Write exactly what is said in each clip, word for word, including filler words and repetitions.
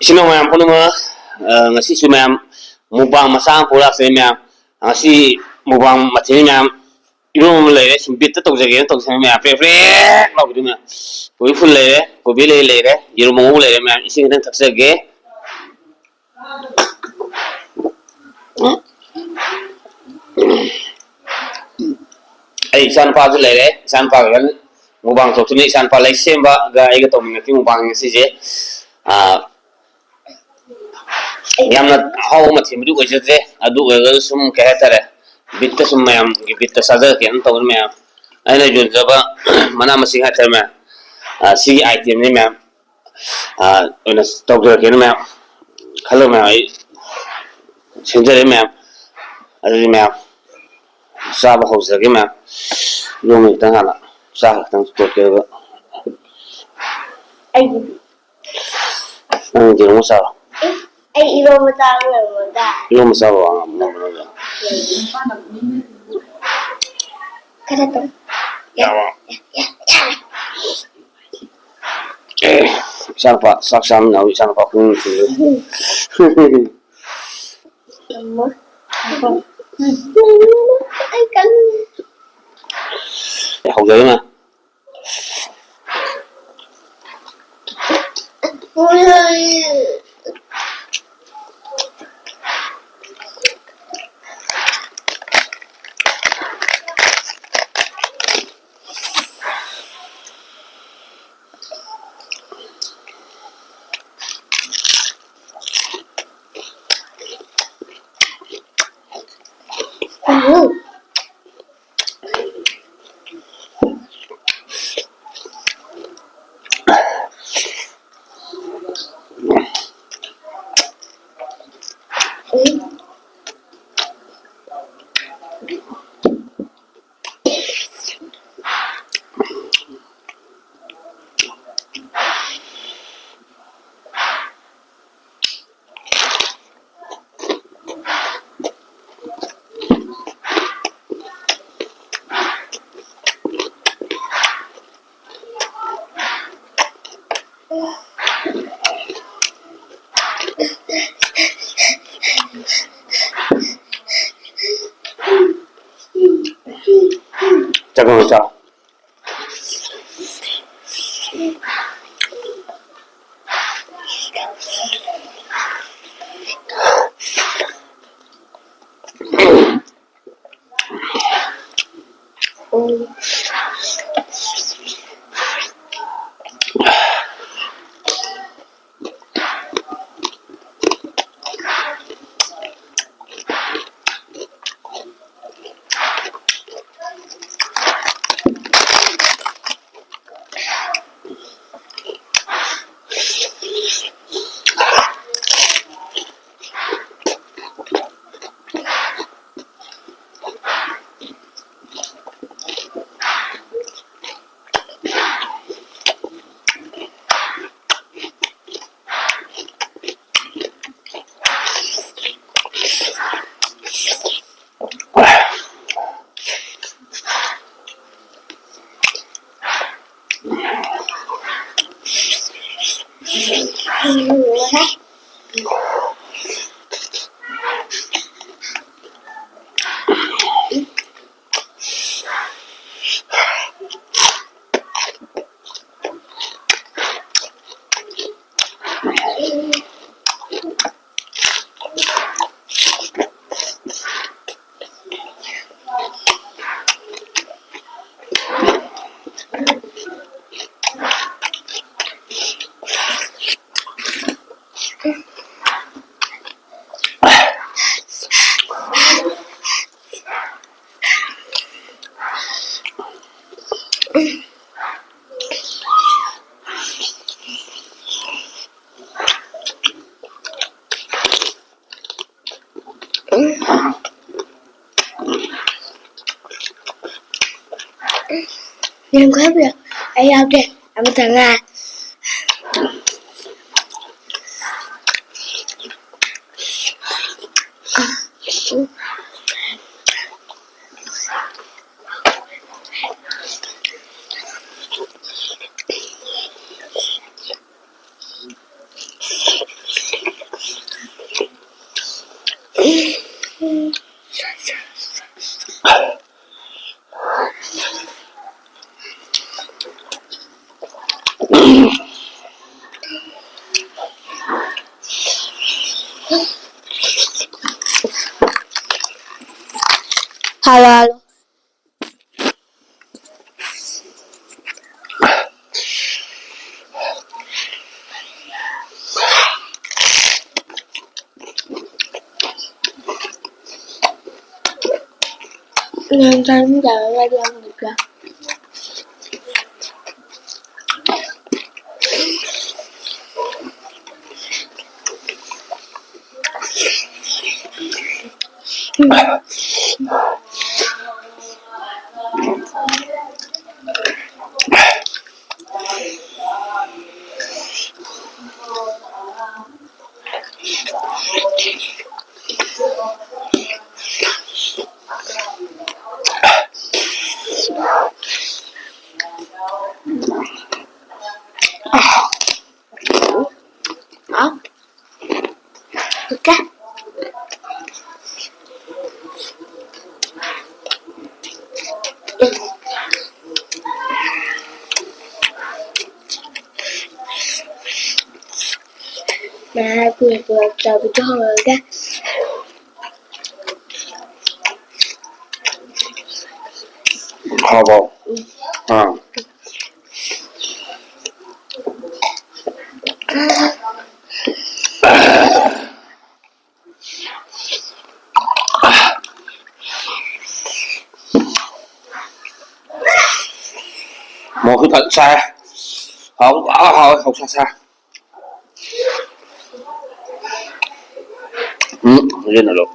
ꯁꯤꯅ ꯃꯌꯥꯝ ꯄꯨꯝꯅꯃꯛ, ꯑ, ꯉꯁꯤꯁꯨ ꯃꯌꯥꯝ mukbang ꯃꯆꯥ ꯑꯃ ꯄꯨꯔꯛꯆꯩ ꯃꯌꯥꯝ꯫ ꯉꯁꯤ mukbang ꯃꯊꯦꯜ ꯃꯌꯥꯝ, ꯏꯔꯣꯝꯕ ꯑꯃ ꯂꯩꯔꯦ, ꯁꯨꯝ ꯕꯤꯠꯇ ꯇꯧꯖꯒꯦꯅ ꯇꯧꯖꯩ ꯃꯌꯥꯝ꯫ ꯄ꯭ꯔꯦꯛ ꯄ꯭ꯔꯦꯛ ꯂꯥꯎꯕꯤꯗꯨ ꯃꯌꯥꯝ꯫ ꯀꯣꯕꯤ ꯐꯨꯜ ꯂꯩꯔꯦ, ꯀꯣꯕꯤ ꯂꯩ ꯂꯩꯔꯦ, ꯌꯦꯔꯨꯝ ꯑꯉꯧꯕ ꯂꯩꯔꯦ ꯃꯌꯥꯝ꯫ ꯏꯁꯤꯡ ꯈꯤꯇꯪ ꯊꯛꯆꯒꯦ꯫ ꯑꯩ ꯏꯆꯥꯅꯨꯄꯥꯁꯨ ꯂꯩꯔꯦ, ꯏꯆꯥꯅꯨꯄꯥꯒ mukbang ꯇꯧꯗꯣꯏꯅꯤ꯫ ꯏꯆꯥꯅꯨꯄꯥ ꯂꯩꯁꯦꯝꯕꯒ ꯑꯩꯒ ꯇꯧꯃꯤꯟꯅꯗꯣꯏ mukbang ꯉꯁꯤꯁꯦ꯫ ꯑꯥ, ꯌꯥꯝꯅ ꯑꯍꯥꯎꯕ ꯃꯊꯦꯜꯕꯨꯗꯤ ꯑꯣꯏꯖꯗ꯭ꯔꯦ, ꯑꯗꯨ ꯑꯣꯏꯔꯒꯁꯨ ꯁꯨꯝ, ꯀꯩ ꯍꯥꯏꯇꯥꯔꯦ, ꯕꯤꯠꯇ ꯁꯨꯝ ꯃꯌꯥꯝꯒꯤ ꯕꯤꯠꯇ ꯆꯥꯖꯔꯛꯀꯦꯅ ꯇꯧꯕꯅꯤ ꯃꯌꯥꯝ꯫ ꯑꯩꯅ ꯌꯣꯟꯖꯕ ꯃꯅꯥ ꯃꯁꯤꯡ ꯍꯥꯏꯇꯥꯔꯦ ꯃꯌꯥꯝ, ꯑꯥ, ꯁꯤꯒꯤ item ꯅꯤ ꯃꯌꯥꯝ꯫ ꯑꯥ, ꯑꯣꯏꯅ ꯇꯧꯖꯔꯛꯀꯦꯅ ꯃꯌꯥꯝ ꯈꯜꯂꯒ ꯃꯌꯥꯝ ꯑꯩ ꯁꯦꯝꯖꯔꯦ ꯃꯌꯥꯝ꯫ ꯑꯗꯨꯗꯤ ꯃꯌꯥꯝ ꯆꯥꯕ ꯍꯧꯖꯔꯒꯦ ꯃꯌꯥꯝ꯫ ꯏꯔꯣꯟꯕ ꯈꯤꯇꯪ ꯍꯥꯟꯅ ꯆꯥ ꯈꯤꯇꯪ ꯇꯣꯠꯀꯦ ꯑꯗꯨꯒ꯫ ꯑꯩꯒꯤꯗꯤ꯫ ꯅꯪ ꯌꯦꯔꯨꯝ ꯑꯃ ꯆꯥꯔꯣ꯫ ꯑꯦ, ꯑꯩ ꯏꯔꯣꯟꯕ ꯆꯥꯕ ꯉꯝꯃꯣꯏꯗ꯫ ꯏꯔꯣꯟꯕ ꯆꯥꯕ ꯉꯝꯃꯣꯏ ꯅꯪ? ꯈꯔ ꯇꯧ꯫ ꯌꯥꯔꯕ? ꯌꯥ-, ꯌꯥ-, ꯌꯥꯔꯦ꯫ ꯑꯦ, ꯏꯆꯥꯅꯨꯄꯥ ꯆꯥꯛ ꯆꯥꯃꯤꯟꯅꯕ ꯏꯆꯥꯅꯨꯄꯥ ꯄꯨꯛꯅꯤꯡ ꯅꯨꯡꯁꯤꯔꯦ꯫ ꯉꯝꯃꯣꯏ꯫ ꯑꯩ ꯀꯟ- ꯑꯦ, ꯍꯧꯖꯔꯦ ꯃꯥ꯫ ꯆꯒꯪ ꯆꯥꯎ꯫ ꯌꯦꯡꯈꯣ ꯍꯥꯏꯕꯤꯌꯣ꯫ ꯑꯩ ꯌꯥꯎꯗꯦ꯫ ꯑꯃꯇ ꯉꯥꯏ꯫ ꯍꯥꯜꯂꯣ, ꯍꯥꯜꯂꯣ꯫ ꯅꯪ ꯆꯥꯅꯤꯡꯗꯕꯒꯗꯤ ꯌꯥꯝ ꯂꯩꯕ꯭ꯔꯥ? ꯍꯥꯎ꯫ ꯀꯩꯀꯥ꯫ ꯃꯍꯥꯛꯀꯤ ꯄꯣꯛ ꯆꯥꯕꯗꯣ ꯍꯧꯔꯒ꯫ ꯍꯥꯎꯕ꯭ꯔꯣ? ꯑꯥ꯫ ꯃꯣꯔꯣꯛꯁꯨ ꯐꯖꯅ ꯁꯥꯏ꯫ ꯍꯥꯎ-, ꯍꯥꯎ-, ꯍꯥꯎꯋꯦ, ꯍꯥꯎꯁꯥ ꯁꯥꯏ꯫ ꯎꯝ, ꯍꯧꯖꯤꯛ ꯍꯜꯂꯣ꯫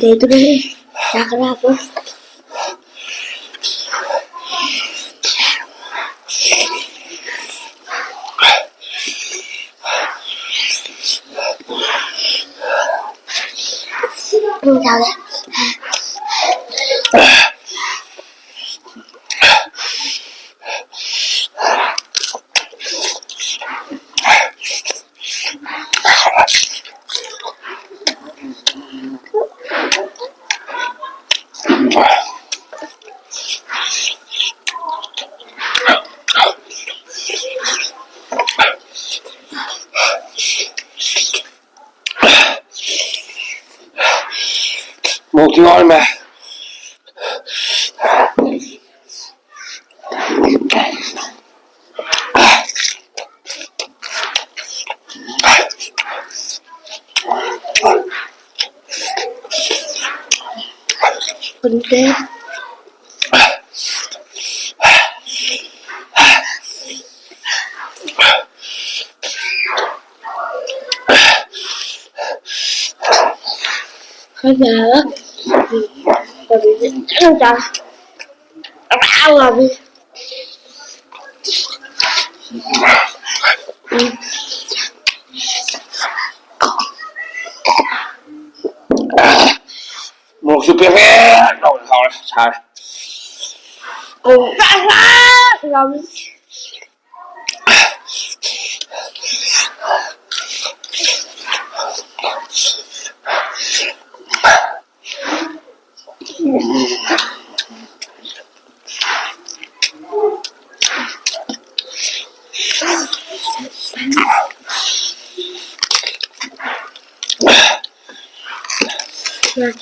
ꯂꯩꯇ꯭ꯔꯦ꯫ ꯆꯥꯛ ꯈꯔ ꯍꯥꯞꯄꯣ꯫ ꯎꯝ, ꯆꯥꯔꯦ꯫ ꯃꯣꯔꯣꯛꯇꯤ ꯉꯥꯎꯔꯝꯃꯦ꯫ ꯍꯨꯟꯗꯦ꯫ ꯈꯔ ꯀꯣꯕꯤꯁꯦ ꯐꯖꯅ ꯆꯥ-, ꯉꯥꯡ ꯉꯥꯡꯉꯤ꯫ ꯎꯝ꯫ ꯃꯣꯔꯣꯛꯁꯨ ꯄꯦꯠ ꯄꯦꯠ ꯂꯥꯎꯅ ꯍꯥꯎꯔꯦ, ꯁꯥꯔꯦ꯫ ꯎꯝ꯫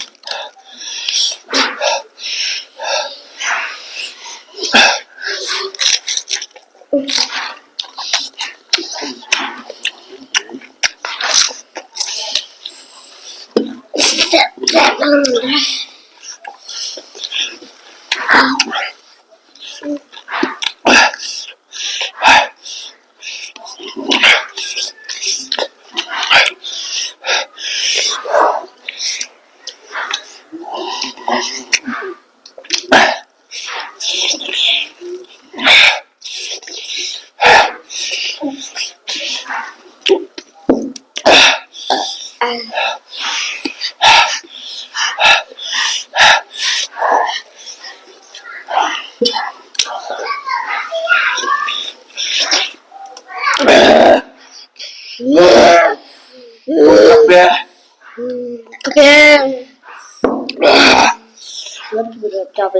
ꯀꯞꯄꯦ꯫ ꯀꯞꯄꯦ꯫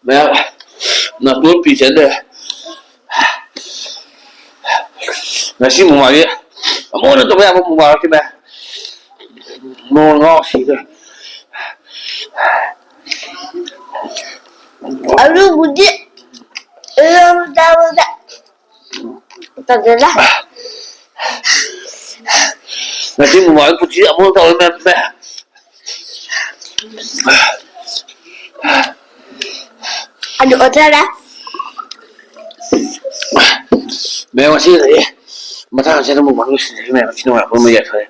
ꯃꯌꯥꯝ ꯅꯥꯇꯣꯟ ꯄꯤ ꯆꯠꯂꯦ꯫ ꯉꯁꯤ ꯃꯨꯛꯕꯥꯡꯁꯦ ꯑꯃꯨꯛ ꯍꯟꯅ ꯇꯧꯕ ꯌꯥꯕ ꯃꯨꯛꯕꯥꯡ ꯅꯠꯇꯦ ꯃꯌꯥꯝ꯫ ꯅꯣꯡ ꯉꯥꯎ ꯁꯤꯗꯣꯔꯦ꯫ ꯑꯗꯨꯕꯨꯗꯤ ꯏꯔꯣꯟꯕ ꯆꯥꯕꯗ ꯇꯜꯂꯦꯗ꯫ ꯉꯁꯤ ꯃꯨꯛꯕꯥꯡ ꯄꯨꯟꯁꯤ ꯑꯃꯨꯛ ꯇꯧꯔ ꯃꯌꯥꯝ ꯃꯌꯥꯝ꯫ ꯑꯗꯨ ꯑꯣꯟꯊꯔꯦ꯫ ꯃꯌꯥꯝ ꯉꯁꯤ ꯂꯩꯌꯦ꯫ ꯃꯊꯪ ꯉꯁꯤ ꯑꯗꯨꯝ ꯃꯨꯛꯕꯥꯡ ꯂꯣꯏꯁꯤꯟꯖꯔꯒꯦ ꯃꯌꯥꯝ꯫ ꯉꯁꯤ ꯅꯨꯡꯉꯥꯏꯕ ꯑꯃ ꯌꯥꯏꯐꯔꯦ꯫